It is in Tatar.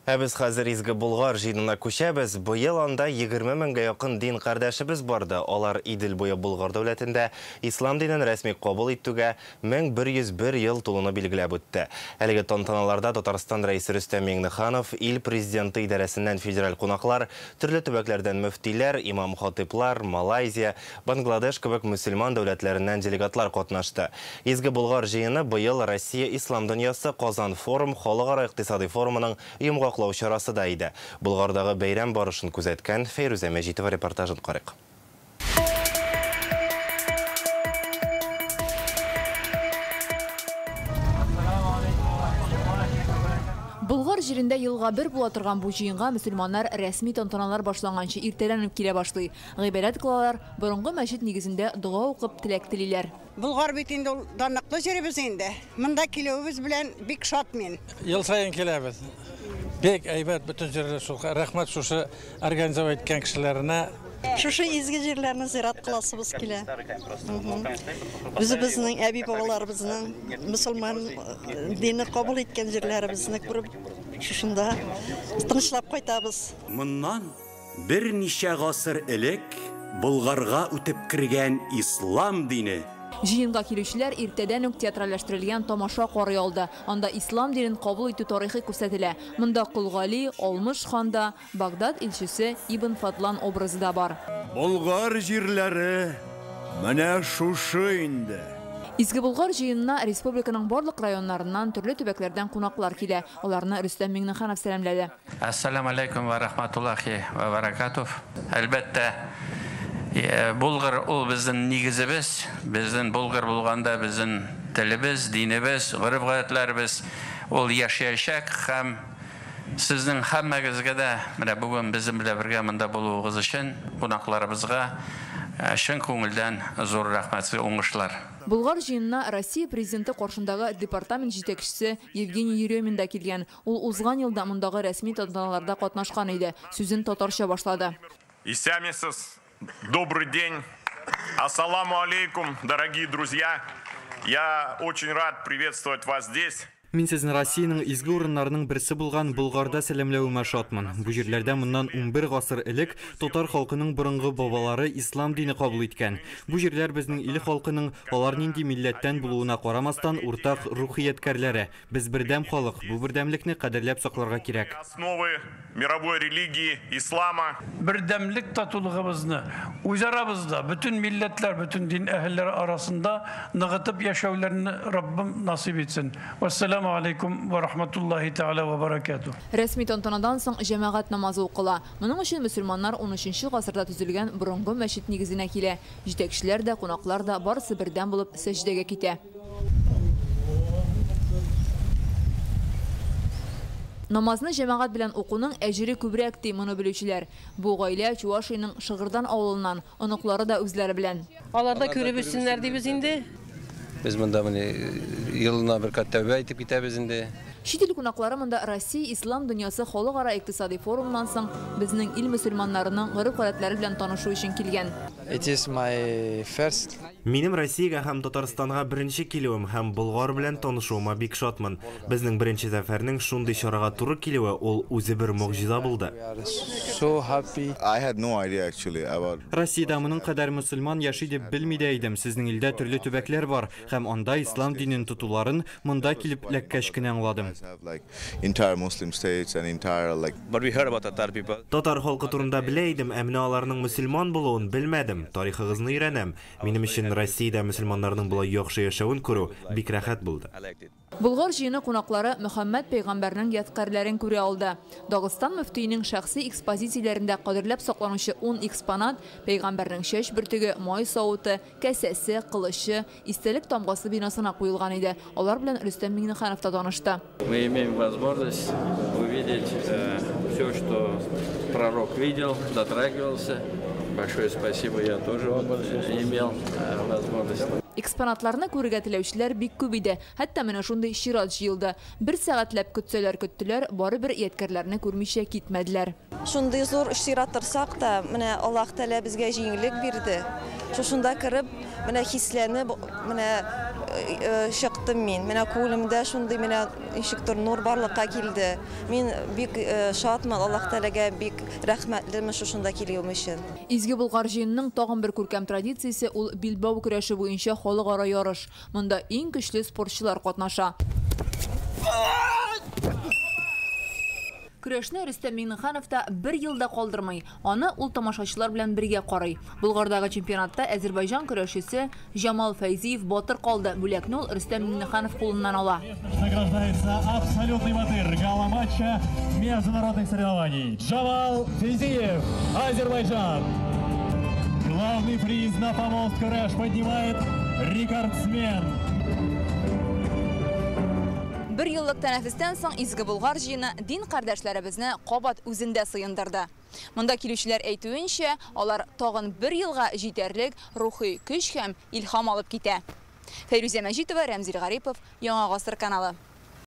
Ә без хәзер Изге Болгар җыенына күчәбез. Быел анда 20 меңгә якын дин кардәшебез барды. Алар Идел буе Болгар дәүләтендә ислам динен рәсми кабул итүгә 1101 ел тулуны билгеләп үтте. Әлеге тантаналарда Татарстан Рәисе Рөстәм Миңнеханов, ил президенты идарәсеннән федераль кунаклар, төрле төбәкләрдән мөфтиләр, имам-хатыйплар, Малайзия, Бангладеш кебек мөселман дәүләтләреннән делегатлар катнашты. Изге Болгар җыены быел Россия Ислам дөньясы Казан форум халыкара икътисади форумының йомгаклау чарасы да иде. Болгардагы бәйрәм барышын күзәткән Фәйрүзә Мәҗитова репортажын карыйк. Болгар җирендә елга бер була торган бу җыенга мөселманнар рәсми тантаналар башланганчы иртәдән үк килә башлый. Гыйбадәт кылалар, борынгы мәчет нигезендә дога укып теләк телиләр. Болгар бит инде ул данлыклы җиребез инде. Монда килүебез белән бик шат мин. Ел саен киләбез. Бик әйбәт бөтен җирләр шул. Рәхмәт шушы организовать иткән кешеләренә. Шушы изге җирләрне зират кыласыбыз килә. Үзебезнең әби-бабаларыбызның мөселман дине кабул иткән җирләребезне күреп, шушында тынычлап кайтабыз. Моннан берничә гасыр элек Болгарга үтеп кергән ислам дине. Җыенга килүчеләр иртәдән үк театральләштерелгән тамаша карый алды. Анда ислам динен кабул итү тарихы күрсәтелә. Монда Кол Гали, Алмыш хан да, Багдад илчесе Ибн Фадлан образы да бар. Болгар җирләре менә шушы инде. Изге Болгар җыенына республиканың барлык районнарыннан, төрле төбәкләрдән кунаклар килә. Аларны Рөстәм Миңнеханов сәламләде. Әссәламу алейкум ва рахматуллахи ва баракатух. Әлбәттә, Болгар ул безнең нигезебез. Безнең Болгар булганда безнең телебез, динебез, гореф-гадәтләребез ул яшәячәк һәм сезнең һәммәгезгә дә менә бүген безнең белән бергә монда булуыгыз өчен кунакларыбызга чын күңелдән зур рәхмәт, сезгә уңышлар. Болгар җыенына Россия Президенты каршындагы департамент җитәкчесе Евгений Еремин да килгән. Ул узган елда мондагы рәсми тантаналарда катнашкан иде. Сүзен татарча башлады. Исәнмесез, добрый день. Ассаламу алейкум, дорогие друзья. Я очень рад приветствовать вас здесь. Мин сезне Россиянең изге урыннарының берсе булган Болгарда сәламләвемә шатмын. Бу җирләрдә моннан 11 гасыр элек татар халкының борынгы бабалары ислам дине кабул иткән. Бу җирләр безнең ил халкының, алар нинди милләттән булуына карамастан, уртак рухи ядкәрләре. Без бердәм халык, бу бердәмлекне кадерләп сакларга кирәк. Основы мировой религии ислама. Бердәмлек татулыгыбызны үз арабызда, бөтен милләтләр, бөтен дин әһелләре арасында ныгытып яшәүләрне Раббым насыйп итсен. Вассаламу алейкум ва рахматуллахи тааля ва баракатух. Рәсми тантанадан соң җәмәгать намазы укыла. Моның өчен мөселманнар 13 гасырда төзелгән борынгы мәчет нигезенә килә. Җитәкчеләр дә, кунаклар да барысы бердәм булып сәҗдәгә китә. Намазны җәмәгать белән укуның әҗере күбрәк ди моны белүчеләр. Бу гаилә Чувашиянең Шыгырдан авылыннан, оныклары да үзләре белән. Алар да күреп үссеннәр дибез инде. Без монда менә елына бер кат тәүбә итеп китәбез инде. Чит ил кунаклары монда Россия Ислам дөньясы халыкара икътисади форумыннан соң безнең ил мөселманнарының гореф-гадәтләре белән танышу өчен килгән. It is my first. Минем Россиягә һәм Татарстанга беренче килүем һәм Болгар белән танышуыма бик шатмын. Безнең беренче сәфәрнең шундый чарага туры килүе ул үзе бер могҗиза булды. So happy. I had no idea actually about Россиядә моның кадәр мөселман яши дип белми дә идем. Сезнең илдә төрле төбәкләр бар һәм анда ислам динен тотуларын монда килеп эләккәч кенә аңладым. Like entire Muslim states and entire like But we heard about Tatar people. Татар халкы турында белә идем, ә менә аларның мөселман булуын белмәдем. Тарихыгызны өйрәнәм. Минем өчен Россиядә мөселманнарның болай яхшы яшәвен күрү бик рәхәт булды. Болгар җыены кунаклары Мөхәммәд пәйгамбәрнең ядкәрләрен күрә алды. Дагыстан мөфтиенең шәхси экспозицияләрендә кадерләп сакланучы 10 экспонат пәйгамбәрнең чәч бөртеге, май савыты, кәсәсе, кылычы, истәлек тамгасы бинасына куелган иде. Алар белән Рөстәм Миңнеханов та танышты. Мы имеем возможность увидеть все, что пророк видел, дотрагивался. Большое спасибо, я тоже имел возможность. Экспонатларны күрергә теләүчеләр бик күп иде. Хәтта менә шундый чират җыелды. Бер сәгатьләп көтсәләр көттеләр, барыбер ядкәрләрне күрмичә китмәделәр. Шундый зур чират торсак та, менә Аллаһ Тәгалә безгә җиңеллек бирде. Шушында кереп, менә хисләнеп, менә чыктым мин. Менә күңелемдә шундый менә ничектер нур барлыкка килде. Мин бик шатмын, Аллаһ Тәгаләгә бик рәхмәтлемен шушында килүем өчен. Изге Болгар җыенының тагын бер күркәм традициясе ул билбау көрәше буенча халыкара ярыш. Монда иң көчле спортчылар катнаша. Көрәшне Рөстәм Миңнеханов та бер ел да калдырмый. Аны ул тамашачылар белән бергә карый. Болгардагы чемпионатта Әзербайҗан көрәшчесе Җамал Фәйзиев батыр калды. Бүләкне ул Рөстәм Миңнеханов кулыннан ала. Награждается абсолютный батыр гала-матча международных соревнований. Джамал Фейзиев, Азербайджан. Главный приз на помост Куреш поднимает рекордсмен. Бер еллык тәнәфестән соң Изге Болгар җыены дин кардәшләребезне кабат үзендә сыендырды. Монда килүчеләр әйтүенчә, алар тагын бер елга җитәрлек рухи көч һәм илһам алып китә. Фәйрүзә Мәҗитова, Рәмзил Гарипов, Яңа Гасыр каналы.